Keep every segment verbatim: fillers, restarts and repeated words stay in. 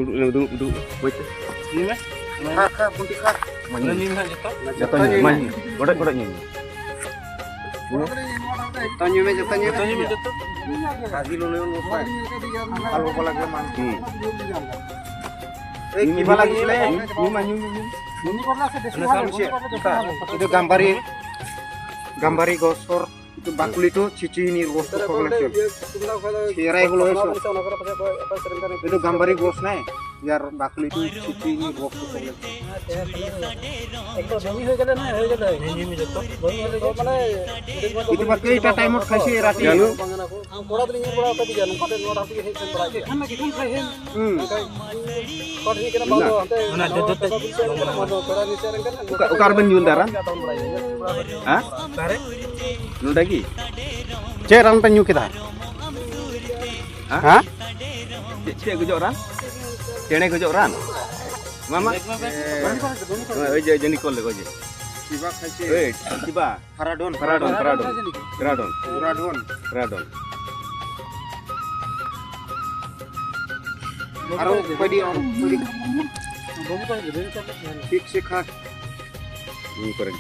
ᱫᱩᱲᱩᱵ, ᱫᱩᱲᱩᱵ, ᱫᱩᱲᱩᱵ, ᱵᱩᱡᱽ ᱛᱮ᱾ ᱧᱩᱭ ᱢᱮ᱾ ᱠᱷᱟ, ᱠᱷᱟ, ᱵᱩᱱᱴᱤ ᱠᱷᱟ᱾ ᱢᱟ ᱧᱩᱭ ᱢᱮ᱾ ᱚᱱᱟ ᱧᱩᱭ ᱢᱮ ᱦᱟᱸᱜ ᱡᱚᱛᱚ᱾ ᱡᱚᱛᱚ ᱧᱩᱭ ᱢᱮ, ᱢᱟ ᱧᱩᱭ ᱢᱮ᱾ ᱜᱚᱰᱮᱡ, ᱜᱚᱰᱮᱡ ᱧᱩᱭ ᱢᱮ᱾ ᱡᱚᱛᱚ ᱧᱩᱭ ᱢᱮ, ᱡᱚᱛᱚ ᱧᱩᱭ ᱢᱮ᱾ ᱡᱚᱛᱚ ᱧᱩᱭ ᱢᱮ, ᱡᱚᱛᱚ᱾ ᱟᱹᱰᱤ ᱞᱚᱞᱚ ᱞᱚᱞᱚ ᱠᱟᱱᱟ᱾ ᱟᱞᱚ ᱵᱟᱞᱟ ᱜᱮ ᱢᱟ᱾ ᱦᱩᱸ᱾ ᱮᱭ, ᱧᱩᱭ ᱢᱮ, ᱠᱤ ᱵᱟᱞᱟ ᱧᱩᱭ ᱜᱮ ᱢᱮ, ᱞᱮ? ᱧᱩᱭ ᱢᱮ, ᱧᱩᱭ ᱢᱮ, ᱧᱩᱭ ᱢᱮ᱾ ᱚᱱᱟ ᱥᱟᱢ ᱥᱮ, ᱚᱱᱠᱟ᱾ ᱤᱫᱚ ᱜᱟᱢᱵᱟᱨᱤ, ᱜᱟᱢᱵᱟᱨᱤ ᱜᱚᱥᱚᱨ, ᱤᱫᱚ ᱵᱟᱠᱩᱞᱤ ᱴᱩ ᱪᱤᱪᱤ ᱱᱤᱨ ᱜᱚᱥᱚᱨ ᱠᱚ ᱞᱮ ᱪᱮ᱾ ᱪᱮᱦᱨᱟ ᱦᱩᱞᱩ ᱦᱮᱥᱚ᱾ ᱤᱫᱚ ᱜᱟᱢᱵᱟᱨᱤ ᱜᱚᱥ ᱱᱟᱭ, ᱭᱟᱨ ᱵᱟᱠᱩᱞᱤ ᱴᱩ ᱪᱤᱪᱤ ᱱᱤᱨ ᱜᱚᱥᱚᱨ ᱠᱚ ᱞᱮ ᱪᱮ᱾ ᱮᱠᱫᱚᱢ ᱵᱚᱢᱤ ᱦᱩᱭ ᱜᱮᱞᱮ ᱱᱟ, ᱦᱩᱭ ᱜᱮᱞᱮ᱾ ᱵᱚᱢᱤ ᱦᱩᱭ ᱜᱮᱞᱮ, ᱢᱟᱱᱮ, ᱤᱫᱚ ᱵᱟᱠᱩᱞᱤ ᱴᱩ ᱴᱟᱭᱢ ᱟᱣᱩᱴ ᱠᱷᱟᱥᱤ ᱨᱟᱛᱤ᱾ ᱡᱟᱱᱩ᱾ ᱵᱟᱝ ᱠᱟᱱᱟ ᱠᱚ᱾ ᱟᱢ ᱠᱚᱲᱟ ᱫᱚᱞᱤᱧ ᱧᱮᱞ ᱵᱟᱲᱟ ᱟᱠᱟᱫᱮ ᱜᱮᱭᱟ, ᱱᱚᱝᱠᱟ ᱛᱮ ᱱᱚᱣᱟ ᱰᱟᱦᱟᱨ ᱛᱮᱜᱮ ᱦᱮᱡ ᱥᱮᱱ ᱵᱟᱲᱟᱭ ᱜᱮᱭᱟ᱾ ᱦᱩᱸ᱾ ᱚᱠᱟ ᱴᱷᱮᱱ ᱦᱩᱭᱩᱜ ᱠᱟᱱᱟ, ᱵᱟᱝ ᱫᱚ ᱦᱟᱱᱛᱮ ᱚᱱᱟ ᱱᱚᱣᱟ ᱡᱚᱡᱚ ᱛᱮ ᱪᱟᱸᱫᱟ ᱵᱤᱞ ᱥᱮᱫ ᱨᱮ ᱠᱟᱱᱟ, ᱵᱟᱝ ᱫᱚ ᱠᱚᱲᱟ ᱵᱤᱞ ᱥᱮᱫ ᱨᱮ ᱠᱟᱱᱟ᱾ ᱚᱠᱟ, ᱚᱠᱟ ᱨᱮᱵᱮᱱ ᱧᱩ ᱞᱮᱫᱟ ᱨᱟᱱ? ᱦᱮᱸ? ᱚᱠᱟᱨᱮ? ᱱᱚᱰᱮ ᱜᱮ? ᱪᱮᱫ ᱨᱟᱱ ᱯᱮ ᱧᱩ ᱠᱮᱫᱟ? ᱦᱮᱸ? ᱦᱮᱸ? ᱪᱮᱫ, ᱪᱮᱫ ᱜᱚᱡᱚᱜ ᱨᱟᱱ? ᱪᱮᱬᱮ ᱜᱚᱡᱚᱜ ᱨᱟᱱ? ᱢᱟᱢᱟ? ᱦᱮᱸ᱾ ᱳᱭ ᱡᱮ, ᱡᱮ ᱱᱤᱠᱚᱞ ᱞᱮ ᱜᱚᱡᱮ᱾ ᱥᱤᱵᱟ ᱠᱷᱟᱪᱮ᱾ ᱳᱭ, ᱥᱤᱵᱟ᱾ ᱯᱷᱟᱨᱟᱰᱚᱱ᱾ ᱯᱷᱟᱨᱟᱰᱚᱱ, ᱯᱷᱟᱨᱟᱰᱚᱱ, ᱯᱷᱟᱨᱟᱰᱚᱱ᱾ ᱯᱷᱟᱨᱟᱰᱚᱱ᱾ ᱯᱷᱟᱨᱟᱰᱚᱱ᱾ ᱟᱨᱚ ᱯᱟᱹᱰᱤ, ᱟᱨᱚ ᱯᱟᱹᱰᱤ᱾ ᱴᱷᱤᱠ ᱥᱮ ᱠᱷᱟᱴ᱾ ᱦᱩᱸ, ᱠᱚᱨᱮ᱾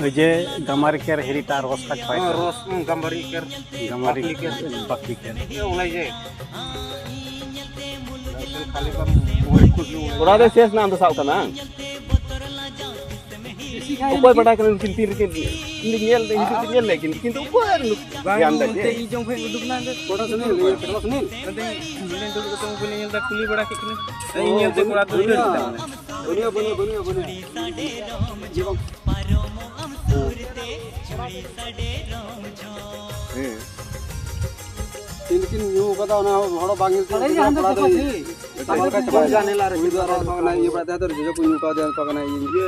ᱳᱭ ᱡᱮ ᱜᱟᱢᱟᱨᱤ ᱠᱮᱨ ᱦᱤᱨᱤ ᱛᱟᱨ ᱨᱚᱥ ᱠᱟᱪ ᱯᱟᱭ ᱦᱮᱸ, ᱠᱟᱱ᱾ ᱨᱚᱥ, ᱦᱩᱸ, ᱜᱟᱢᱵᱟᱨᱤ ᱠᱮᱨ, ᱜᱟᱢᱟᱨᱤ ᱵᱟᱠᱞᱤ ᱠᱮᱨ᱾ Care, ᱵᱟᱠᱞᱤ care. ᱮ, ᱚᱱᱟ ᱡᱮ᱾ ᱠᱷᱟᱞᱤ ᱵᱟᱢ ᱠᱚᱲᱟ ᱫᱚ ᱥᱮᱥ ᱱᱟ ᱟᱢ ᱫᱚ ᱥᱟᱵ ᱠᱟᱱᱟ, ᱦᱟᱝ? ᱚᱠᱚᱭ ᱵᱟᱰᱟᱭ ᱠᱟᱱᱟ ᱱᱩᱠᱤᱱ ᱛᱤᱱ ᱨᱮᱠᱤᱱ, ᱤᱧ ᱫᱚ ᱧᱮᱞ ᱫᱟᱹᱧ, ᱦᱤᱡᱩᱜ ᱛᱤᱧ ᱧᱮᱞ ᱞᱮᱫ ᱠᱤᱱ, ᱠᱤᱱᱛᱩ ᱚᱠᱚᱭ ᱱᱩᱠ-, ᱵᱟᱝ, ᱧᱟᱢ ᱫᱟ ᱱᱚᱛᱮ ᱡᱮ? ᱤᱧ ᱡᱚᱝ ᱠᱷᱚᱡ ᱩᱰᱩᱠ ᱱᱟ ᱚᱸᱰᱮ᱾ ᱠᱚᱲᱟ ᱥᱩᱱᱤᱞ, ᱤᱭᱟᱹ, ᱠᱚᱲᱟ ᱥᱩᱱᱤᱞ᱾ ᱱᱚᱛᱮ ᱤᱧ ᱫᱩᱲᱩᱵ ᱠᱟᱛᱮ ᱩᱱᱠᱩ ᱞᱤᱧ ᱧᱮᱞ ᱫᱟ, ᱠᱩᱞᱤ ᱵᱟᱲᱟ ᱠᱮᱫ ᱠᱤᱱᱟᱹᱧ᱾ ᱤᱧ ᱧᱮᱞ ᱛᱮ ᱠᱚᱲᱟ ᱠᱚ ᱫᱟᱹᱲ ᱠᱮᱫᱟ᱾ ᱵᱟᱹᱱᱩᱜᱼᱟ, ᱵᱟᱹᱱᱩᱜᱼᱟ, ᱵᱟᱹᱱᱩᱜᱼᱟ, ᱵᱟᱹᱱᱩᱜᱼᱟ᱾ ᱡᱮ ᱵᱟᱝ᱾ ᱦᱮᱸ᱾ ᱛᱤᱱ ᱠᱤᱱ ᱧᱩ ᱠᱟᱫᱟ, ᱚᱱᱟ ᱦᱚᱲ ᱵᱟᱝ ᱧᱮᱞ ᱛᱮ ᱟᱨᱮ, ᱩᱱᱠᱤᱱ ᱦᱟᱱᱛᱮ ᱠᱚᱲᱟ ᱫᱚ ᱪᱟᱯᱟᱫ ᱦᱤᱡᱩᱜ᱾ ᱡᱟᱱᱮᱞᱟ ᱨᱮ ᱩᱱᱤ ᱫᱚ ᱟᱨ ᱦᱚᱸ ᱚᱱᱟ ᱤᱭᱟᱹ ᱵᱟᱲᱟᱭ ᱛᱟᱦᱮᱸ ᱫᱚ, ᱡᱚᱡᱚ ᱠᱚ ᱧᱩ ᱠᱟᱣᱫᱮᱭᱟ, ᱚᱱᱠᱟ ᱠᱟᱱᱟ, ᱤᱭᱟᱹ, ᱤᱭᱟᱹ,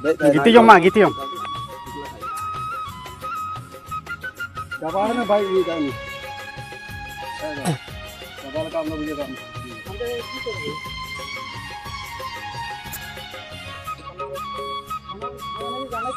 ᱫᱮᱡ ᱛᱟᱭ ᱜᱤᱛᱤᱡᱚᱜ ᱢᱟ, ᱜᱤᱛᱤᱡᱚᱜ᱾ ᱪᱟᱵᱟ ᱞᱮᱱᱟ ᱵᱟᱭ ᱤᱭᱟᱹ ᱠᱟᱜ ᱩᱱᱤ᱾ ᱪᱟᱵᱟ ᱞᱮᱠᱟ ᱚᱱᱟ ᱵᱩᱡᱷᱟᱹᱣ ᱠᱟᱜ ᱢᱮ᱾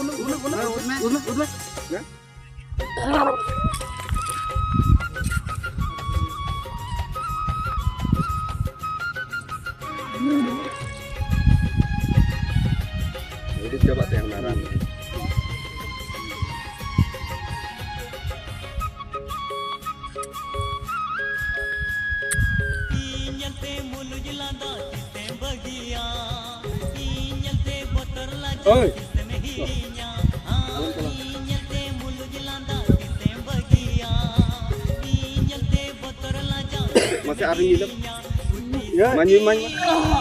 ᱩᱰᱩᱠ, ᱩᱰᱩᱠ, ᱩᱰᱩᱠ, ᱩᱰᱩᱠ, ᱩᱰᱩᱠ, ᱩᱰᱩᱠ᱾ ᱩᱰᱩᱠ ᱪᱟᱵᱟᱜ ᱛᱟᱭᱟ ᱚᱱᱟ ᱨᱟᱱ᱾ ᱳᱭ᱾ ᱢᱟᱥᱮ ᱟᱨ ᱧᱩᱭ ᱞᱮᱢ᱾ ᱤᱭᱟᱹ᱾ ᱢᱟ ᱧᱩᱭ ᱢᱟ, ᱧᱩᱭ ᱢᱟ᱾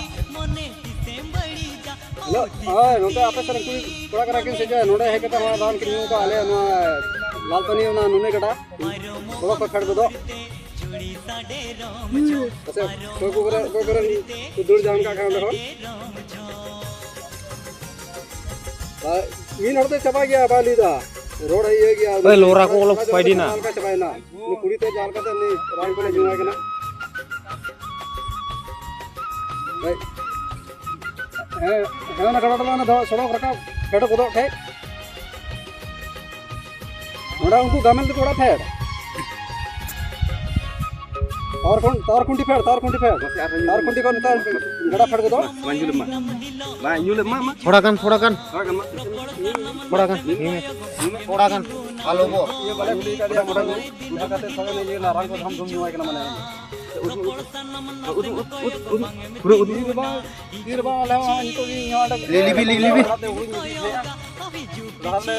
ᱦᱮᱞᱳ, ᱦᱳᱭ, ᱱᱚᱛᱮ ᱟᱯᱮ ᱥᱮᱫ ᱨᱮᱱ ᱠᱩᱲᱤ ᱠᱚᱲᱟ ᱠᱟᱱᱟ ᱠᱤᱱ ᱥᱮ ᱪᱮᱫ? ᱱᱚᱰᱮ ᱦᱮᱡ ᱠᱟᱛᱮ ᱱᱚᱣᱟ ᱨᱟᱱ ᱠᱤᱱ ᱧᱩ ᱠᱟᱜᱼᱟ, ᱟᱞᱮ ᱱᱚᱣᱟ ᱞᱟᱞᱯᱟᱹᱱᱤ ᱚᱱᱟ ᱱᱩᱱᱟᱹᱭ ᱜᱟᱰᱟ᱾ ᱵᱚᱞᱚ ᱠᱚ ᱯᱷᱮᱰ ᱜᱚᱫᱚᱜ᱾ ᱯᱟᱥᱮ ᱚᱠᱚᱭ ᱠᱚ ᱠᱚᱨᱮ, ᱚᱠᱚᱭ ᱠᱚᱨᱮ ᱠᱚ ᱫᱟᱹᱲ ᱡᱟᱦᱟᱱ ᱠᱟᱜ ᱠᱷᱟᱱ ᱚᱸᱰᱮ ᱠᱷᱚᱱ᱾ ᱟᱨ ᱢᱤᱫ ᱦᱚᱲ ᱫᱚᱭ ᱪᱟᱵᱟ ᱜᱮᱭᱟ, ᱵᱟᱭ ᱞᱟᱹᱭᱫᱟ᱾ ᱨᱚᱲ ᱤᱭᱟᱹ ᱜᱮᱭᱟ᱾ ᱳᱭ, ᱞᱚᱨᱟ ᱠᱚ ᱚᱞᱚᱜ ᱯᱟᱭᱰᱤᱱᱟ᱾ ᱡᱟᱦᱟᱸ ᱞᱮᱠᱟ ᱪᱟᱵᱟᱭᱮᱱᱟ᱾ ᱩᱱᱤ ᱠᱩᱲᱤ ᱛᱮ ᱡᱟᱦᱟᱸ ᱞᱮᱠᱟᱛᱮ ᱩᱱᱤ ᱨᱟᱱ ᱠᱚᱞᱮ ᱧᱩᱣᱟᱭ ᱠᱟᱱᱟ᱾ ᱦᱳᱭ᱾ ᱦᱮᱸ, ᱦᱮᱸ, ᱚᱱᱟ ᱜᱟᱰᱟ ᱴᱚᱞᱟ ᱚᱱᱟ ᱫᱚ ᱥᱚᱲᱚᱠ ᱨᱟᱠᱟᱵ ᱯᱷᱮᱰ ᱜᱚᱫᱚᱜ ᱴᱷᱮᱡ᱾ ᱱᱚᱰᱮ ᱩᱱᱠᱩ ᱜᱟᱢᱮᱞ ᱛᱟᱠᱚ ᱚᱲᱟᱜ ᱯᱷᱮᱰ᱾ ᱛᱟᱣᱟᱨ ᱠᱷᱩᱱ-, ᱛᱟᱣᱟᱨ ᱠᱷᱩᱱᱴᱤ ᱯᱷᱮᱰ, ᱛᱟᱣᱟᱨ ᱠᱷᱩᱱᱴᱤ ᱯᱷᱮᱰ᱾ ᱛᱟᱣᱟᱨ ᱠᱷᱩᱱᱴᱤ ᱠᱷᱚᱱ ᱱᱮᱛᱟᱨ ᱜᱟᱰᱟ ᱯᱷᱮᱰ ᱜᱚᱫᱚᱜ᱾ ᱢᱟ ᱧᱩ ᱞᱮ ᱢᱟ᱾ ᱢᱟ ᱧᱩ ᱞᱮ ᱢᱟ, ᱢᱟ᱾ ᱛᱷᱚᱲᱟ ᱜᱟᱱ, ᱛᱷᱚᱲᱟ ᱜᱟᱱ᱾ ᱛᱷᱚᱲᱟ ᱜᱟᱱ, ᱢᱟ᱾ ᱛᱷᱚᱲᱟ ᱜᱟᱱ᱾ ᱟᱞᱚ ᱵᱚ᱾ ᱤᱭᱟᱹ ᱵᱟᱞᱮ ᱠᱩᱞᱤ ᱠᱟᱫᱮᱭᱟ, ᱢᱚᱰᱮᱞ ᱠᱚ᱾ ᱚᱱᱟ ᱠᱟᱛᱮ ᱛᱷᱚᱲᱟ ᱜᱟᱱ ᱤᱭᱟᱹ ᱨᱟᱱ ᱠᱚ ᱫᱷᱟᱢ ᱫᱷᱩᱢ ᱧᱩᱣᱟᱭ ᱠᱟᱱᱟ, ᱢᱟᱱᱮ᱾ ᱩᱫᱩᱜ, ᱩᱫᱩᱜ, ᱩᱫᱩᱜ, ᱩᱫᱩᱜ, ᱯᱩᱨᱟᱹ ᱩᱫᱩᱜ᱾ ᱛᱤ ᱨᱮ ᱵᱟᱝ, ᱛᱤ ᱨᱮ ᱵᱟᱝ, ᱟᱞᱮ ᱦᱚᱸ ᱱᱤᱛᱚᱜ ᱜᱮ ᱧᱩ ᱟᱞᱮ ᱞᱤᱵᱤ, ᱞᱤᱵᱤ, ᱞᱤᱵᱤ᱾ ᱞᱟᱦᱟ ᱞᱮ